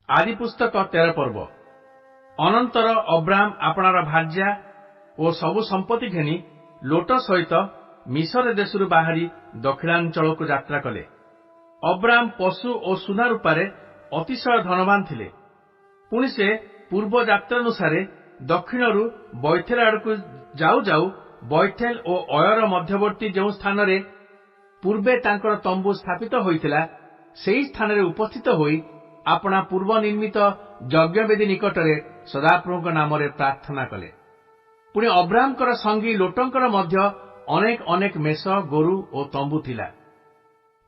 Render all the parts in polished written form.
ଆଦିପୁସ୍ତକ 13 ପର୍ବ। ଅନନ୍ତର ଅବ୍ରାମ ଆପଣାର ଭାର୍ଯ୍ୟା ଓ ସବୁ ସମ୍ପତ୍ତି ଘେନି ଲୋଟ ସହିତ ମିଶର ଦେଶରୁ ବାହାରି ଦକ୍ଷିଣାଞ୍ଚଳକୁ ଯାତ୍ରା କଲେ। ଅବ୍ରାମ ପଶୁ ଓ ସୁନା ରୂପାରେ ଅତିଶୟ ଧନବାନ ଥିଲେ। ପୁଣି ସେ ପୂର୍ବ ଯାତ୍ରାନୁସାରେ ଦକ୍ଷିଣରୁ ବୈଥେଲ ଆଡ଼କୁ ଯାଉ ଯାଉ ବୈଥେଲ ଓ ଅୟର ମଧ୍ୟବର୍ତ୍ତୀ ଯେଉଁ ସ୍ଥାନରେ ପୂର୍ବେ ତାଙ୍କର ତମ୍ବୁ ସ୍ଥାପିତ ହୋଇଥିଲା, ସେହି ସ୍ଥାନରେ ଉପସ୍ଥିତ ହୋଇ ଆପଣା ପୂର୍ବ ନିର୍ମିତ ଯଜ୍ଞବେଦୀ ନିକଟରେ ସଦାପ୍ରଭୁଙ୍କ ନାମରେ ପ୍ରାର୍ଥନା କଲେ। ପୁଣି ଅବ୍ରାହ୍ମଙ୍କର ସଙ୍ଗୀ ଲୋଟଙ୍କର ମଧ୍ୟ ଅନେକ ଅନେକ ମେଷ, ଗୋରୁ ଓ ତମ୍ବୁ ଥିଲା।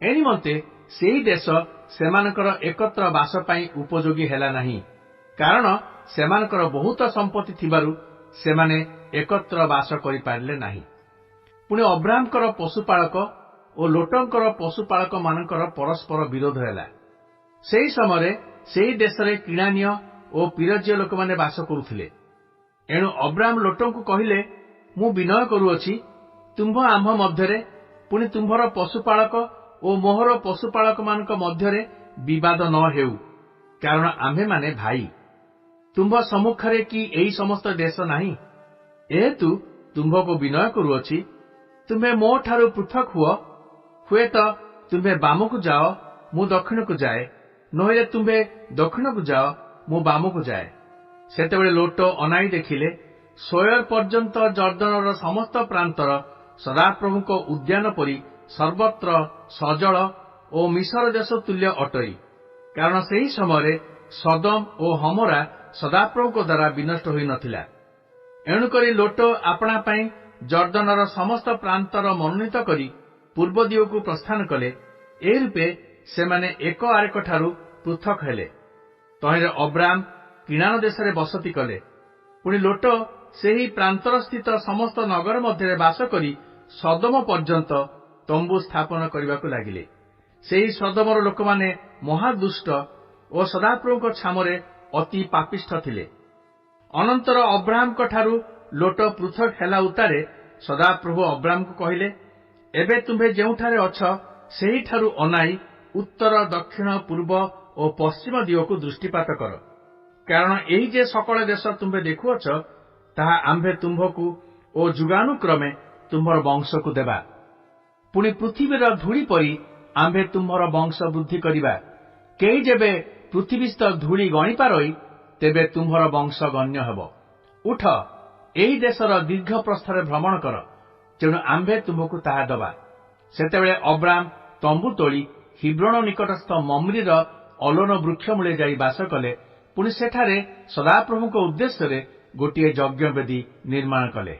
ଏନିମନ୍ତେ ସେହି ଦେଶ ସେମାନଙ୍କର ଏକତ୍ର ବାସ ପାଇଁ ଉପଯୋଗୀ ହେଲା ନାହିଁ, କାରଣ ସେମାନଙ୍କର ବହୁତ ସମ୍ପତ୍ତି ଥିବାରୁ ସେମାନେ ଏକତ୍ର ବାସ କରିପାରିଲେ ନାହିଁ। ପୁଣି ଅବ୍ରାହ୍ମଙ୍କର ପଶୁପାଳକ ଓ ଲୋଟଙ୍କର ପଶୁପାଳକମାନଙ୍କର ପରସ୍ପର ବିରୋଧ ହେଲା। ସେହି ସମୟରେ ସେହି ଦେଶରେ କିଣାନୀୟ ଓ ପିରଜୀୟ ଲୋକମାନେ ବାସ କରୁଥିଲେ। ଏଣୁ ଅବ୍ରାହ୍ମ ଲୋଟଙ୍କୁ କହିଲେ, ମୁଁ ବିନୟ କରୁଅଛି, ତୁମ୍ଭ ଆମ୍ଭ ମଧ୍ୟରେ, ପୁଣି ତୁମ୍ଭର ପଶୁପାଳକ ଓ ମୋହର ପଶୁପାଳକମାନଙ୍କ ମଧ୍ୟରେ ବିବାଦ ନ ହେଉ, କାରଣ ଆମ୍ଭେମାନେ ଭାଇ। ତୁମ୍ଭ ସମ୍ମୁଖରେ କି ଏହି ସମସ୍ତ ଦେଶ ନାହିଁ? ଏହେତୁ ତୁମ୍ଭକୁ ବିନୟ କରୁଅଛି, ତୁମ୍ଭେ ମୋଠାରୁ ପୃଥକ ହୁଅ। ହୁଏତ ତୁମ୍ଭେ ବାମକୁ ଯାଅ, ମୁଁ ଦକ୍ଷିଣକୁ ଯାଏ, ନୋହିଲେ ତୁମ୍ଭେ ଦକ୍ଷିଣକୁ ଯାଅ, ମୁଁ ବାମକୁ ଯାଏ। ସେତେବେଳେ ଲୋଟ ଅନାଇ ଦେଖିଲେ, ସୋୟର ପର୍ଯ୍ୟନ୍ତ ଜର୍ଦ୍ଦନର ସମସ୍ତ ପ୍ରାନ୍ତର ସଦାପ୍ରଭୁଙ୍କ ଉଦ୍ୟାନ ପରି ସର୍ବତ୍ର ସଜଳ ଓ ମିଶର ଦେଶ ତୁଲ୍ୟ ଅଟଇ, କାରଣ ସେହି ସମୟରେ ସଦମ ଓ ହମରା ସଦାପ୍ରଭୁଙ୍କ ଦ୍ୱାରା ବିନଷ୍ଟ ହୋଇନଥିଲା। ଏଣୁକରି ଲୋଟ ଆପଣା ପାଇଁ ଜର୍ଦ୍ଦନର ସମସ୍ତ ପ୍ରାନ୍ତର ମନୋନୀତ କରି ପୂର୍ବ ଦିଗକୁ ପ୍ରସ୍ଥାନ କଲେ। ଏହି ରୂପେ ସେମାନେ ଏକ ଆରେକଠାରୁ ପୃଥକ ହେଲେ। ତହିଁରେ ଅବ୍ରାମ କିଣାନ ଦେଶରେ ବସତି କଲେ। ପୁଣି ଲୋଟ ସେହି ପ୍ରାନ୍ତରସ୍ଥିତ ସମସ୍ତ ନଗର ମଧ୍ୟରେ ବାସ କରି ସଦମ ପର୍ଯ୍ୟନ୍ତ ତମ୍ବୁ ସ୍ଥାପନ କରିବାକୁ ଲାଗିଲେ। ସେହି ସଦମର ଲୋକମାନେ ମହାଦୁଷ୍ଟ ଓ ସଦାପ୍ରଭୁଙ୍କ ଛାମରେ ଅତି ପାପିଷ୍ଠ ଥିଲେ। ଅନନ୍ତର ଅବ୍ରାହ୍ମଙ୍କଠାରୁ ଲୋଟ ପୃଥକ ହେଲା ଉତ୍ତାରେ ସଦାପ୍ରଭୁ ଅବ୍ରାହ୍ମଙ୍କୁ କହିଲେ, ଏବେ ତୁମ୍ଭେ ଯେଉଁଠାରେ ଅଛ, ସେହିଠାରୁ ଅନାଇ ଉତ୍ତର, ଦକ୍ଷିଣ, ପୂର୍ବ ଓ ପଶ୍ଚିମ ଦିଗକୁ ଦୃଷ୍ଟିପାତ କର, କାରଣ ଏହି ଯେ ସକଳ ଦେଶ ତୁମ୍ଭେ ଦେଖୁଅଛ, ତାହା ଆମ୍ଭେ ତୁମ୍ଭକୁ ଓ ଯୁଗାନୁକ୍ରମେ ତୁମ୍ଭର ବଂଶକୁ ଦେବା। ପୁଣି ପୃଥିବୀର ଧୂଳି ପରି ଆମ୍ଭେ ତୁମ୍ଭର ବଂଶ ବୃଦ୍ଧି କରିବା। କେହି ଯେବେ ପୃଥିବୀସ୍ଥ ଧୂଳି ଗଣିପାରଇ, ତେବେ ତୁମ୍ଭର ବଂଶ ଗଣ୍ୟ ହେବ। ଉଠ, ଏହି ଦେଶର ଦୀର୍ଘ ପ୍ରସ୍ଥରେ ଭ୍ରମଣ କର, ତେଣୁ ଆମ୍ଭେ ତୁମ୍ଭକୁ ତାହା ଦେବା। ସେତେବେଳେ ଅବ୍ରାମ ତମ୍ବୁ ତୋଳି ହିବ୍ରଣ ନିକଟସ୍ଥ ମମ୍ରିର ଅଲୋନ ବୃକ୍ଷ ମୂଳେ ଯାଇ ବାସ କଲେ। ପୁଣି ସେଠାରେ ସଦାପ୍ରଭୁଙ୍କ ଉଦ୍ଦେଶ୍ୟରେ ଗୋଟିଏ ଯଜ୍ଞବେଦୀ ନିର୍ମାଣ କଲେ।